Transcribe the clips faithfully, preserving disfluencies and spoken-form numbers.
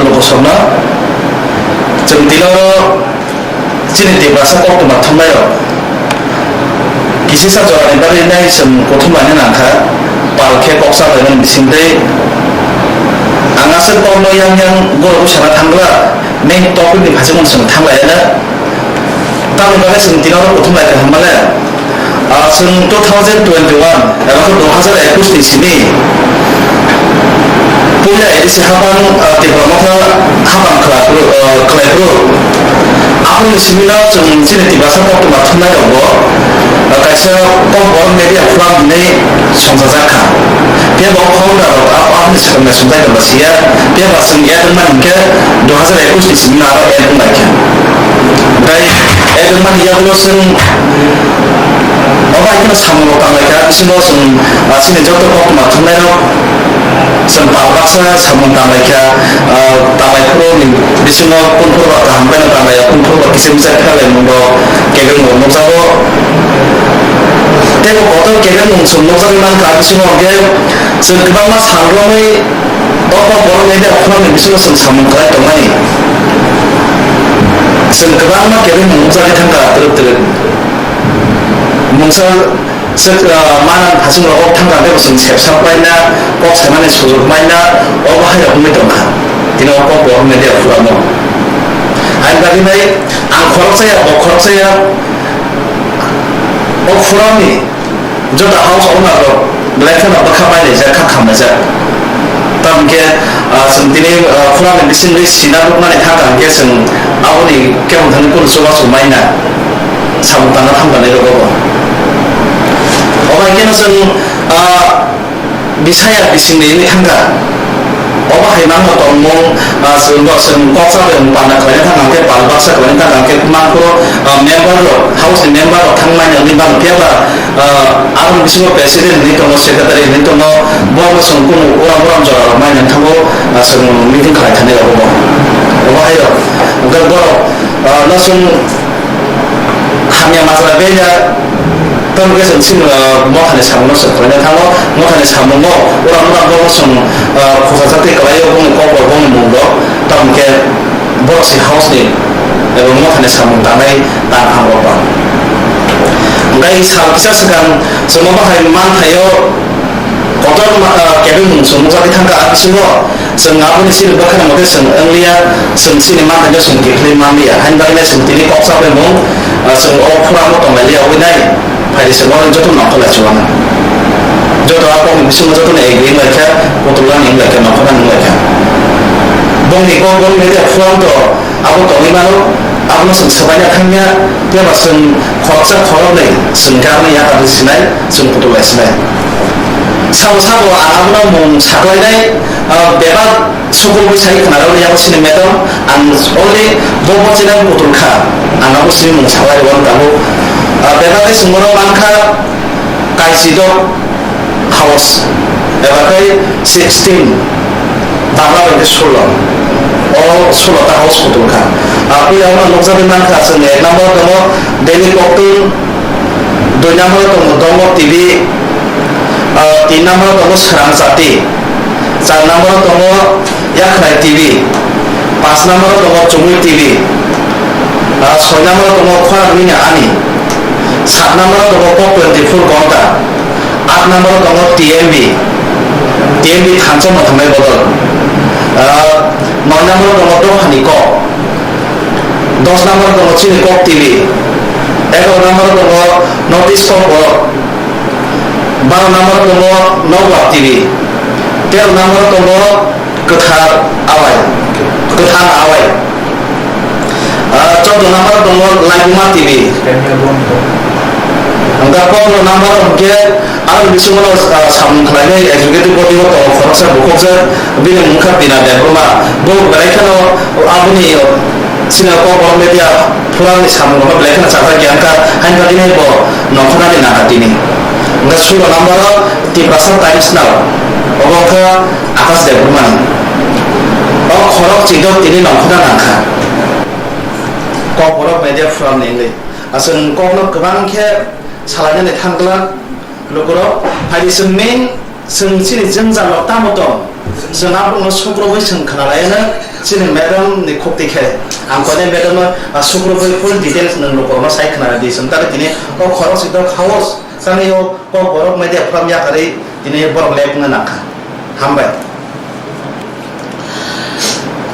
Lokosobno chwng tini oro chini Tiprasa koktwma thumnairok kisisa jorani bagwi nai chwng kuthum laina nangkha, pal khe kok chabaimani bisingtwi. Ang aswk kokno yang yang goro bwsana thangla, main topic ni phaisingmung chwng thanglaiya na. Tamni bagwi chwng tini oro kuthum lai kha hwnmale, ah, chwng two thousand twenty-one eba khe dui hazar ekush ni simi puila A D C haphang, ah, Tipra Motha haphang khlai phuru, ah, khlai phuru. Aboni simi no chwng chini Tiprasa koktwma thumnai rokbo, ah, kaisa kokborok media forum hinwi songchajak kha. Phiya bo founder rok abo aboni swkang naisingbai tongma siya. Phiya ba chwng add wngmani hinkhe dui hazar ekush ni simi no aro add wnglaikha. Tei add wngmani yagulo chwng obo hai kheno samung rok tanglaikha. Bisingo chwng, ah, chini joto koktwma thumnairok chwng pal baksa samung tanglaikha. Ah, tanglai phuru ni bisingo kunphuru ba kaham khe no tanglaiya, kunphuru ba kichim chak khe laimung rok kebengmung nukjago. Tei bo kotor kebengmung chwng nukjagwi mankha, bisingo hwnkhe chwng kwbangma sal romwi o kokborok media forum ni bisingo chwng samung khlai tongmani. Chwng kwbangma kebengmung nukjagwi thangkha twrwk twrwk. Mungsa se, ah, manang phasing rok thangkha tei bo chwng sepsak paina, kok sanani sujuk maina, obo hai rok wngwi tongkha. Tini o kokborok media forum o. Ani bagwi bai ang khoroksa ya, bo khoroksa ya, o forum ni joto house owner rok belai kheno bwkha bailaijak, kha khamlaijak. Tamokhe, ah, chwng tini, ah, forum ni bisingtwi sina rwkmani thangkha hwnkhe chwng aboni kebo thani kunu chubachu maina samung tangna thangkha nai rwgo bo. Obo hai kheno chwng, ah, bisaya bisingni wngwi thangkha. Obo hai mangno tongmung, ah, chwng bo chwng kok chabai wng panda khlaina thangkha hwnkhe pal baksa khlaina thangkha hwnkhe mangphuru, ah, member rok, house ni member rok thangmani wngwi mano. Phiya ba, ah, aboni bisingo president hinwi tongo, secretary hinwi tongo, borokno chwng kunu uram uram jora rok maina wngthango, ah, chwng meeting khlai thani rok obo. Obo hai rok. Hwnkhe borok, ah, no chwng hamya majra beya, tamo khe chwng chini, ah, mothani samungno chwng khlaina thango, mothani samungo uram uram borok chwng, ah, khosajak tei kwlaio bongni kokborok bongni mungrok, tamo khe borok se house ni ebo mothani samung tangnai tangphang rok ba. Hwnkhe sal kisa swkang chwng obo hai manthaio kotor ma-, ah, kebengmung chwng nukjagwi thangkha, a bisingo chwng aboni chini bwkhani mothe chwng wngliya, chwng chini manthaino chwng kiphilwi manliya. Haini bagwino chwng tini kok chabaimung, ah, chwng o phurano tonglailiya wngwi nai. Phaidi chwng oro joto nongkhorlai chuana. Joto a kokni bisingo jotono agree wnglaikha, kutulani wnglaikha, nongkhornani wnglaikha. Bongni kok boni media forum to abo tongwi mano, abono chwng swbaina thangya, phiya ba chwng khoroksa khoroknwi chwng khe abono yakar sinai, chwng kutulai sinai. Sabo sabo ang abono mung saklainai, ah, bebak Sukul bwsai khwnarok yago sini metom, ang only bo bo chini kutul kha, ang abo sini mung saklai rwmani tabuk. Ah, bebak khe chwng bono mankha Kaichidok house, bebak khe sixteen, Bangla bai khe sullo, o sullo ta house kutul kha. Ah, puila bono nukjagwi mankha chwng ek number tongo Delhi Koktun, dui number tongo Dongo T V, ah, tin number tongo Srang Chati, char number tongo Yakhnai T V, paanch number tongo Chumui T V, ah, soi number tongo Khorang Nini Ani, sat number tongo Kok twenty four Gonta, aat number tongo T M B, T M B thansa mwthangmai bodol, ah, noi number tongo Dophani Kok, dos number tongo Chini Kok T V, egaro number tongo North East Kok Borok, baro number tongo Nokbar T V, tero number tongo Kwthar Awai, Kwthar Awai. Ah, chordo number tongo Laibuma T V. Hwnkhe pondro number hwnkhe aro bisingo, ah, samung khlainai executive body o tongo khoroksa bukhukjak, bini mung kha Bina Debbarma. Bo belai kheno aboni sini kokborok media forum ni samung rokno belai kheno chajak ya wngkha, haini bagwi bo nongkhornani nangkha tini. Hwnkhe sulo number o Tiprasa Times Now, obo wngkha Akash Debbarma ni. O khorok chidok tini nongkhorna nangkha. Kokborok media forum ni wngwi. Aswk kokno kwbang khe salainani thangkla lukurok. Phaidi chwng main, chwng chini jwngjal rok tamo tong? Chwng aborokno sukrubwi chwng khwnalaiyano. Chini madam ni khukti khe, ang kone madam no, ah, sukrubui full details nwng lukurokno sai khna di, chwng tari tini o khorok si dok house, tani o kok borok media forum yakarwi tini borok lek wngna nangkha. Hambai.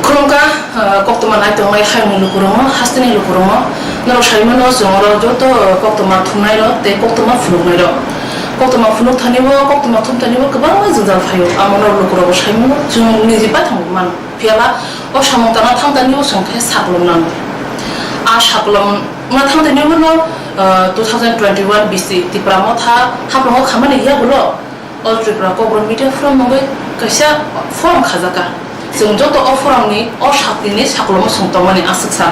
Khulumkha, ah, koktwma nai tongnai hayungni lukurokno, hasteni lukurokno, norok sai mano chwng oro joto koktwma thumnairok tei koktwma phunuknairok. Koktwma phunuk thani o, koktwma thum thani o kwbangma jwngjal phaio, amo norok lukurokbo sai mano, chwng niji paithang mano. Phiyaba o samung tangna thang tani o chwng khe saklom nango. A saklom wngna thang tani o no, ah, two thousand twenty-one B C Tipra Motha haprango khamani yagulo All Tripura Kokborok Media Forum mungwi kaisa forum khajaka. Chwng joto o forum ni o sakni ni saklomo chwng tongmani aswk sa.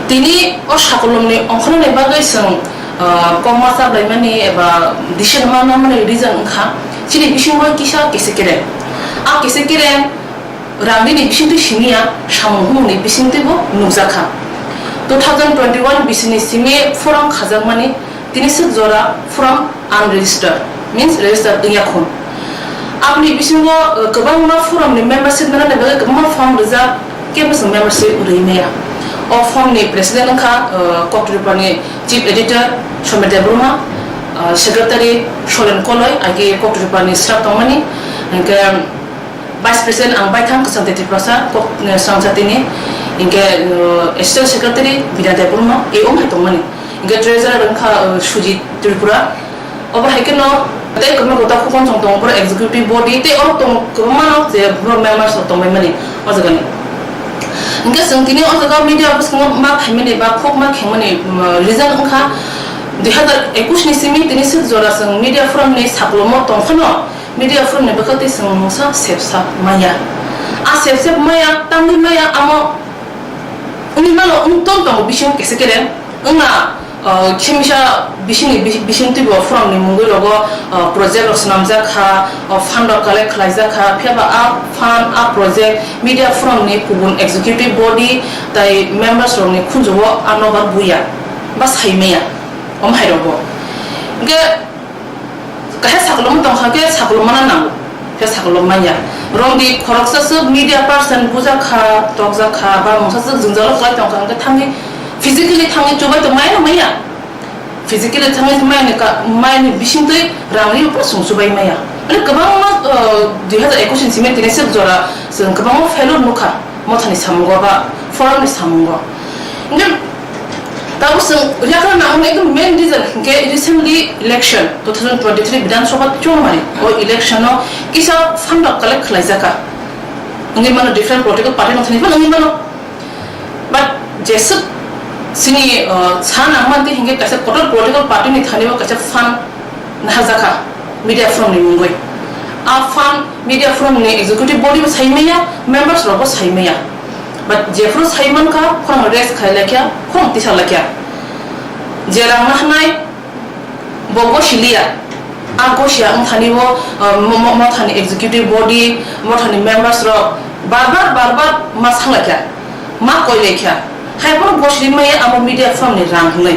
Tini o saklom ni ongkhornani bagwi chwng, ah, kokma chablaimani eba decision ma nangmani reason wngkha chini bisingo kisa kese kereng. A kese kereng Rangni ni bisingtwi simi ya, samung humung ni bisingtwi bo nukjakha. Two thousand twenty-one bisini simi forum khajakmani tini swk jora forum unregistered, means registered wngya khun. Aboni bisingo, uh, kwbangma forum ni membership nana ni bagwi kwbangma form rijak, kebo chwng membership rwi maya. O forum ni president wngkha, uh, Koktripani chief editor Somit Debbarma, uh, secretary Solen Koloi, agi Koktripani staff tongmani, hingke, Vice President ang baithang Kwchangtwi Tiprasa, kok, eh, Swrangchatini, hingke, eh, Assistant Secretary Bina Debbarma, e wng hai tongmani. Hingke Treasurer wngkha, eh, Sujit Tripura. Obo hai kheno tei kwbangma gota khukon chong tongo, borok executive body tei oro tong kwbangma no je borok members rok tongbai mani o jaga ni. Hingke chwng tini o jaga media bwskango ma phaimani ba khuk ma khengmani, mm, reason wngkha dui hazar ekush ni simi tini swk jora chwng media forum ni saklomo tongphano, Media forum ni bwkha tei chwng mungsa sepsa maya. A sepsep maya, tangwi maya, amo wngwi mano, wng tong tongo bisingo kese kereng. Wngna, uh, khemisa bisingni bi-, bising twibo forum ni mungwi rogo, uh, project rok swnamjak kha, uh, fund rok collect khlaijak kha, phiya ba a fund, a project media forum ni kubun executive body tai members rok ni khunju o ano bar buya ba sai maya. Om hai rogo. Hingke Kaisa sakolom tong kha khe sakolom mana nango, khe sakolom manya. Romdi khoroksa swk media person bujak kha, tokjak kha, ba mungsa swk jwngjalo kwlai tong kha, hwnkhe thangwi physically thangwi chubai tong maya na maya? Physically thangwi maya ni ka, maya ni bisingtwi rang ri phano chwng chubai maya. Mane kwbangma, uh, dui hazar ekush ni simi tini swk jora chwng kwbangma failure nukha. Mothani samungo ba forum ni samungo. Hingke tabuk chwng yagra nangmani ekdom main reason hingke recently election two thousand twenty-three Bidhan Sabha chongmani o election no kisa fund rok collect khlaijaka. Wngwi mano different political party no thani phano wngwi mano. But jeswk chini, uh, sa nangmani hingke kaisa kotor political party ni thani o kaisa fund naharjakha media forum ni mungwi. A fund media forum ni executive body bo sai maya, members rok bo sai maya. But jephuru sai mankha, khorang rest khai laikya, khorang tisa laikya. Je rang nahnai, bo gosiliya. A gosiya wngthani bo, uh, mo-, mo-, mothani executive body, mothani members rok bar bar, bar bar ma sanglakya. Ma koi laikha. Hai phano gosiri maya amo media forum ni rang hwnwi.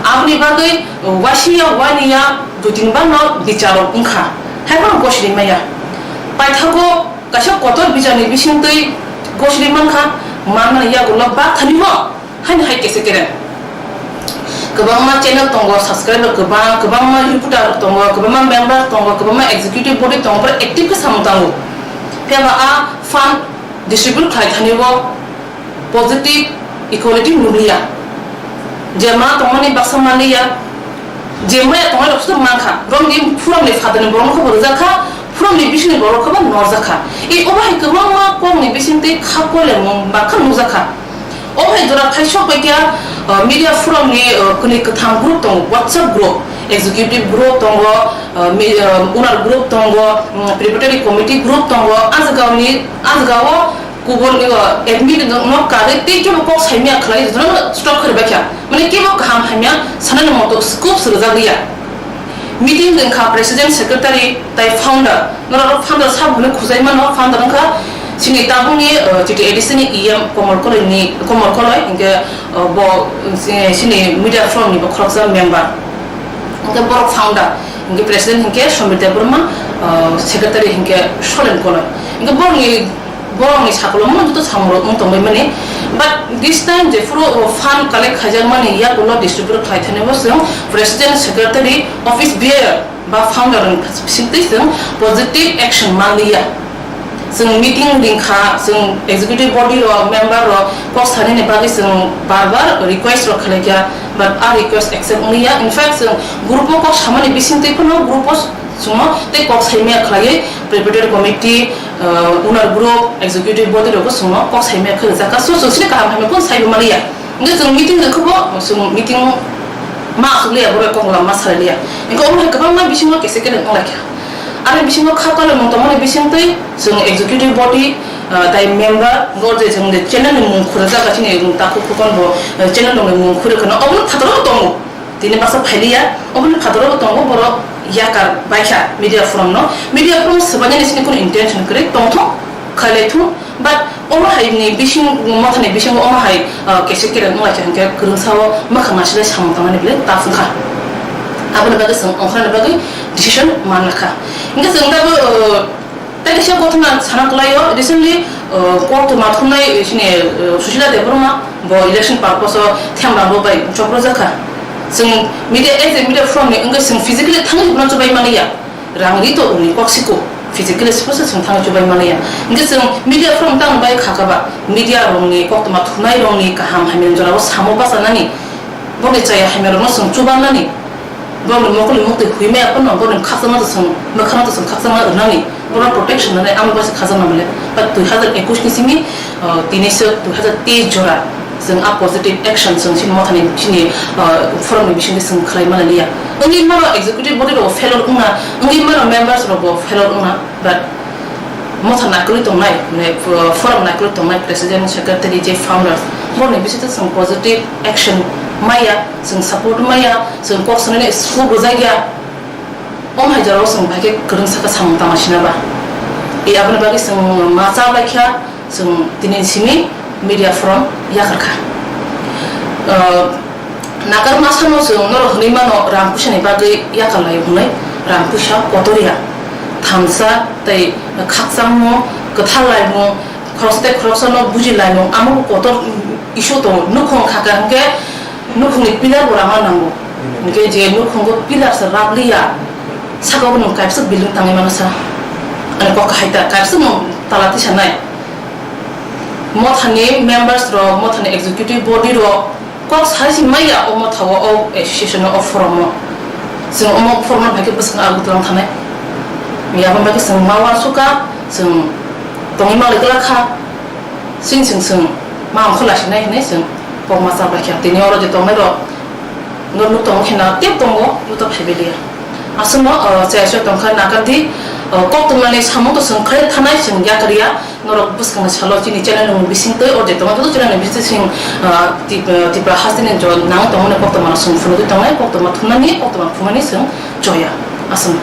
Aboni bagwi waisiya waniya dui tin bar no bicharo wngkha. Hai phano gosiri maya. Paithago kaisa kotor bichar ni bisingtwi gosiri mankha, manmani yagulo ba thani mo. Haini hai kese kereng. Kwbangma channel tongo, subscriber kwbang, kwbangma reporter tongo, kwbangma member tongo, kwbangma executive body tongo, borok active khe samung tango. Phiya ba a fund distribute khlai thani bo positive equality nukliya. Je ma tongmani baksa manliya, je maya tongnai rok soto mankha. Romdi forum ni father ni borok no khe bo rwjak kha, forum ni bising ni borok khe bo norjak kha. E obo hai kwbangma kok ni bising tei kha koilaimung bakha nukjak kha. O hai jora phai sok bai khe, uh, media forum ni, uh, kwnwi kwthang group tongo, WhatsApp group, executive group tongo, uh, mi-, uh, owner group tongo, um, preparatory committee group tongo, a jagao ni, a jagao kubun, uh, admin no karwi tei kebo kok saimya khlai jotono stop khlai bai kha. Mane kebo kaham hamya sanani moto scope swrwjak liya. Meeting wngkha president, secretary tai founder. Norok founder sabo hwnwi khujai mano, founder wngkha chini tabukni, uh, chiti A D C ni E M Komol Koloi ni, Komol Koloi, hinkhe, uh, bo, uh, chini media forum ni bo khoroksa member. Hinkhe borok founder, hinkhe president hinkhe Somit Debbarma, uh, secretary hinkhe Solen Koloi. Hinkhe borokni Borokni sakolomno joto samungrok wng tongbaimani. But this time jephuru o fund collect khaijakmani yagulo distribute khlai thani bo chwng president, secretary, office bearer ba founder ni bisingtwi chwng positive action manliya. Chwng meeting ringkha, chwng executive body rok, member rok kok sanani bagwi chwng bar bar request rok khlaikha, but a request accept wngliya. In fact, chwng group o kok samani bisingtwi phano group o chwngno tei kok saimaya khlaiwi preparatory committee, uh, owner group, executive body rokbo chwngno kok saimaya khlaijakha. So, chwng sini kaham hamya phano saibo manliya. Hingke chwng meeting rwkhe bo, chwng meeting ma aswk liya, borok kok lam ma salai liya. Hingke omo hai kwbangma bisingo kese kele wng laikha. Ani bisingo kha tolomung tongmani bisingtwi chwng executive body, ah, tai member, hingke o je chwng je channel ni mung khurjak, chini takhuk khukon bo, eh, channel rokni mung khurwi kheno obono phataro tongo. Tini baksa phailiya, oboni phataro tongo borok yakar baikha media forum no. Media forum swbainani sini kunu intention kwrwi tongthung, khailai thung. But omo hai ni bising, mothani bisingo omo hai, ah, kese kereng wnglaikha hwnkhe kwrwngsa o mwkhang nasilai samung tangmani belai tough wngkha. Aboni bagwi chwng ongkhorna bagwi decision manlakha. Hingke chwng tabuk, ah, tei kaisa kothoma sana kwlaio, recently, ah, koktwma thumnai chini, ah, Susila Debbarma bo election purpose o themrang rok bai choprojakha. Chwng media, as a media forum ni wngwi chwng physically thangwi hwnna chubai manliya. Rang ri to uni kok siko, physically suppose chwng thangwi chubai manliya. Hingke chwng media forum tang bai kha kha ba, media rokni koktwma thumnai rokni kaham hamya jorao samo bachanani, boni chaya hamya rokno chwng chubanani, borokni mokol ni muktwi huimaya phano, borokni khakchangma to chwng, mwkhangno to chwng khakchangma rwnani, borok protection rwnai, amo bai se khakchangma mole. But dui hazar ekush ni simi, uh, tini se dui hazar teis jora, chwng a positive action chwng chini mothani chini, uh, forum ni bisingtwi chwng khlai manliya. Wngwi mano executive body rok failure wngna, wngwi mano members rok bo failure wngna, but motha naikolwi tongnai, mane, uh, forum naikolwi tongnai president, secretary, je founders, borokni bisingtwi chwng positive action maya, chwng support maya, chwng kok sanani school bwjakya. Omo hai jorao chwng bai khe kwrwngsa khe samung tangma sina ba. E aboni bagwi chwng ma cha bai kha, chwng tini simi media forum yakarkha. Ah, nakar masano chwng norok hwnwi mano rang puisa ni bagwi yakar lai hwnwi rang puisa kotor ya. Thamsa tei khakchangmung, kwthar laimung, khoroksa tei khoroksa no buji laimung, amo bo kotor issue tongo. Nukhung kha kha hwnkhe nukhungni pillar bo rama nango. Hwnkhe je nukhungo pillar se rap liya, saka o nwng kaisa building tangwi mano sa. Ani kok kahai ta, kaisa nwng tala tisa nai. Mothani members rok, mothani executive body rok, kok sai si maya o motha o, o association o, o forum o. Chwng omo forum no bai khe bwswk agutlang thanai. Yabon bai khe chwng ma uansukha, chwng tongwi manlai glak kha. Chwng chwng chwng ma ongkho laisinai hinwi chwng kokma cha bai kha. Tini oro je tongnai rok no nuk tongo khe na tep tongo, nuk ta phaibai liya. Aswkno, uh, chaya chaya tongkha nakar di, uh, koktwmani samung to chwng khlai thanai chwng yakar ya. Norok bwskangni salo chini channel ni bising twi o je tongo, joto channel ni bising, uh, Tip-, uh, Tipra hasteni jo nang tongmani koktwma no chwng phunugwi tongnai, koktwma thumnani, koktwma phungnani chwng choya. Aswk.